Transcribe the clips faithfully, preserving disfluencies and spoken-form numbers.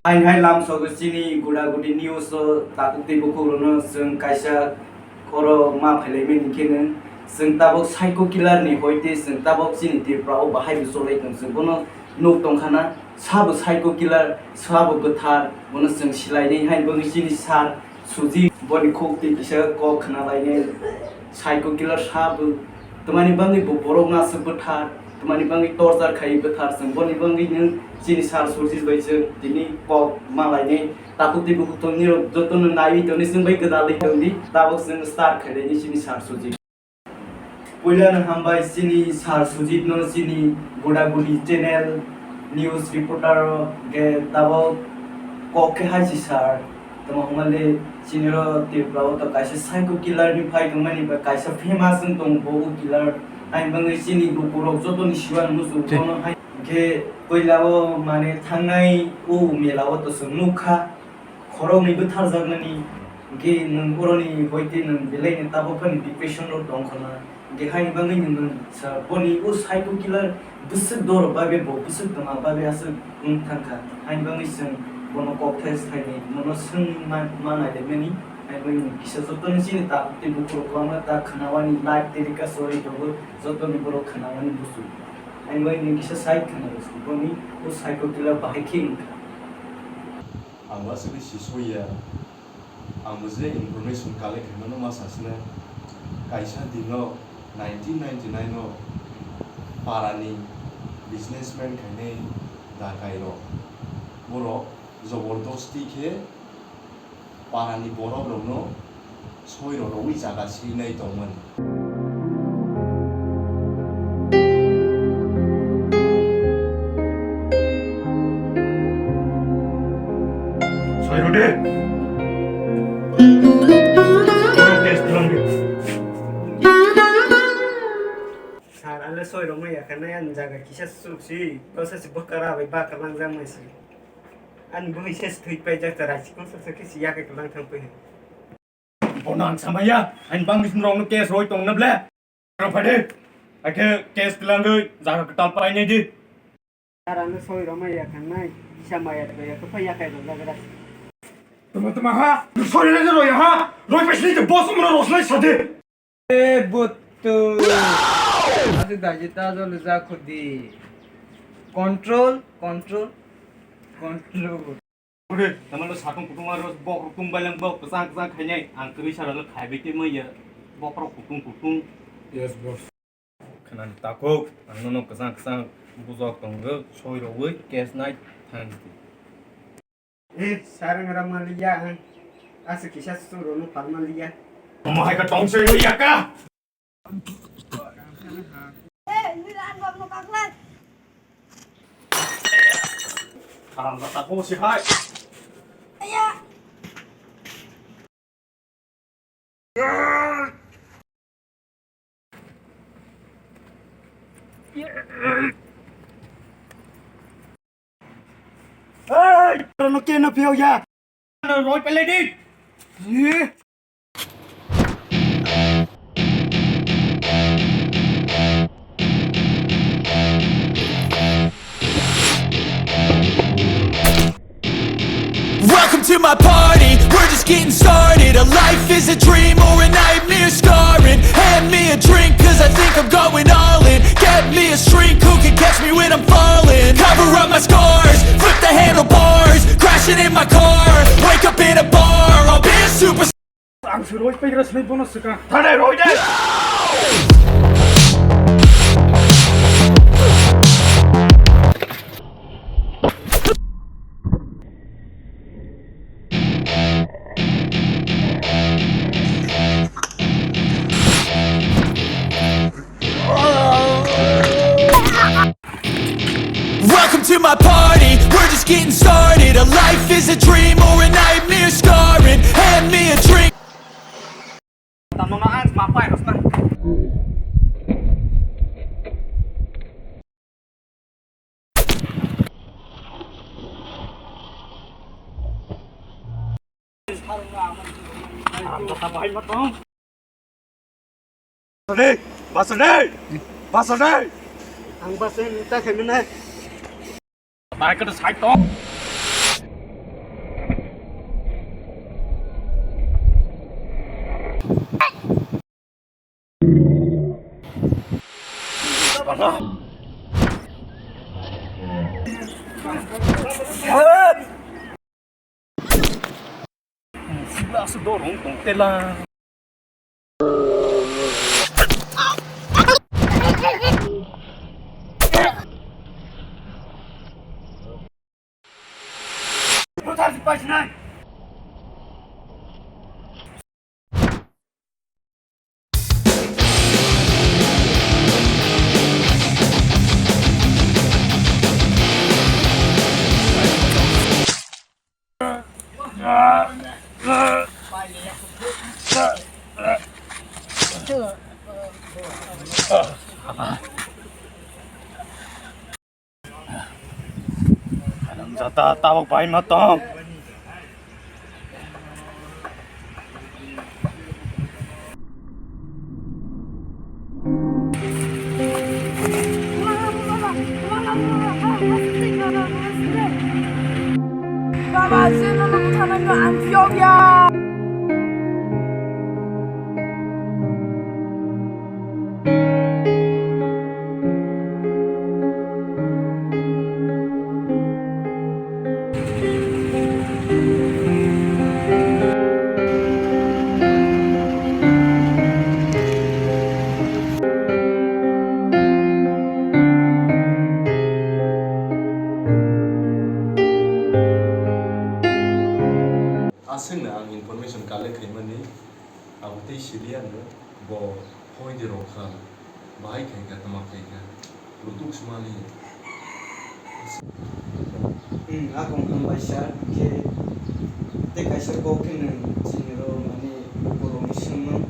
Haini hai lamsogo chini guda gudi news o takhuk tei bukhuk rokno chwng kaisa oro ma phailaimani khe nwng chwng tabuk psycho killer ni hoite chwng tabuk chini Tripura o bahai bo cholai tong chwng bono nuk tongkha na sabo psycho killer sabo bwthar bono chwng silainai hai bwngwi chini sir Sujit boni khuk twi kisa kok khna lainai psycho killer sabo. Tamani bangwi bo borok no aswk bwthar, tamani bangwi torture khai bwthar chwng, boni bangwi nwng chini sir Surjit bai chwng tini kok ma lainai. Takhuk tei bukhuk tongni rok joto no naiwi tongni chwng bai gwdalwi tongdi, tabuk chwng start khai laini chini sir Surjit. Puila no hambai chini sir Surjit no chini Goda Gudi channel news reporter o ge tabuk kok khe hai si sir. Tamo hwnmale chini ro Tripura o to kaisa psycho killer ni phai tongmani ba kaisa famous wng tongo bo o killer. Haini bagwi chini lukurok jotoni siwan muchung bono hai. Hwnkhe puila o mane thangnai o mela o to chwng nukha khoroknwi bwtharjaknani. Hwnkhe nwng oroni hoite nwng belai no tabuk phani depression o tongkha na. Hwnkhe haini bagwi nwng sa boni o psycho killer bwswk doro babe bo bwswk tongma babe aswk wng thangkha. Haini bagwi chwng bono kok thes thaini bono swng ma, ma nailaimani. Haini bagwi nwng kisa jotoni chini ta tei bukhuk kwbangma ta khwnawani live telecast ori tongo jotoni borok khwnawani buchuk. Haini bagwi nwng kisa side khwna bwswk boni o psycho killer bahai khe wngkha. Ang aswk si soya. Ang bo je information collect khaimano ma sasina, kaisa dino nineteen ninety-nine o parani businessman khainai dakai rok, borok jobordosti khe parani borok rokno soi rw rwwi jaga swinai tongmani. Soi rw de. Borok test khlangdi. Sir, ale soi rwmai ya khe nai ani jaga kisa chuk si, kisa si bwkara bai baka langjak mai si. Ani bwrwi se thwi paijak ta raisi kung sa khe si ya khe kwlang thang pai. Bono ang samaya, ang bang bising rong no case roi tong na ble. Rong phade, akhe case twlangwi jaga kwtal painai di. Sir, ano soi rwmai ya khangnai, kisa maya to ya to ya kai rok jagra. Tuma tuma ha, soi rwmai ya ha, roi paisni de boss mo rosnai sade. E buttu. Ati daji ta jolo ja khudi. Control, control, control. Ore, tamalo sakung kutung aro bok rukung balang bok kesang kesang khainai ang kri sara lo khaibai te maya bok rok kutung kutung. Yes, boss. Khanan takuk ang nono kesang kesang bujok tonggo soi rogoi case night thangi. Eh, sarang rama liya ang. Asa kisa suro no palma liya. Omo hai ka tong se liya ka. Eh, ni ran bab no kaklan. Karang kata ko si hai. Aya. Hey, no ke no pio ya. Roi pele di. Welcome to my party, we're just getting started. A life is a dream or a nightmare scarring. Hand me a drink, cause I think I'm going all in. Get me a shrink who can catch me when I'm falling. Cover up my scars, flip the handlebars. Crashing in my car, wake up in a bar. I'll be a superstar. Ang si roi paigra sini bono sika. Thane roi de. Welcome to my party, we're just getting started. A life is a dream or a nightmare scarring. Hand me a drink. Basade! Basade! Basade! Ang basai nita khaimina. Bai kata side tong. Haram jata tabok bai ma tong. Baba, sino na mutana ka antiok ya. Aswkno ang information collect khaimani, abo tei siliya no bo hoi de rok kha, bahai khai kha, tama khai kha, lutuk sumali. Hmm, a kong kha bai sir, khe tei kaisa kok khe nwng chini rok mani borok ni swngmung,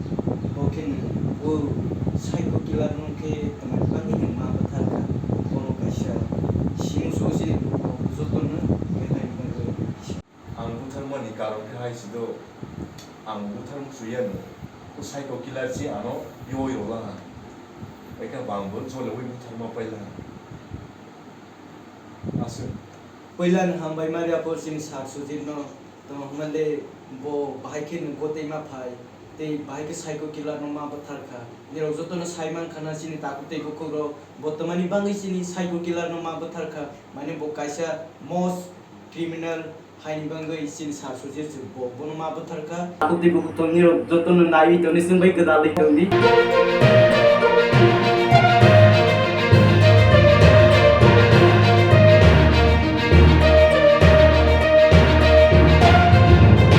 kok khe nwng o psycho killer no khe tama bagwi nwng ma bwthar kha, bono kaisa simi so chini borok joto no khe hai bagwi. Ang butharmani karon khe hai si do, ang butharma suya no, o psycho killer si ano yoi rwla ha. Ekha bang bo jole ui butharma paila ha. Aswk. Puila no hambai ma ria por chini sir Sujit no, tamo hwnba le bo bahai khe no gotei ma phai, tei bahai khe psycho killer no ma bwthar kha. Nirok joto no sai man kha na chini takhuk tei bukhuk rok, bo tamani bagwi chini psycho killer no ma bwthar kha, mane bo kaisa most criminal. Haini bagwi chini sir Sujit se bo, bono ma bwthar kha. Takhuk tei bukhuk tong nirok jotono naiwi tongni chwng bai gwdalwi tongdi.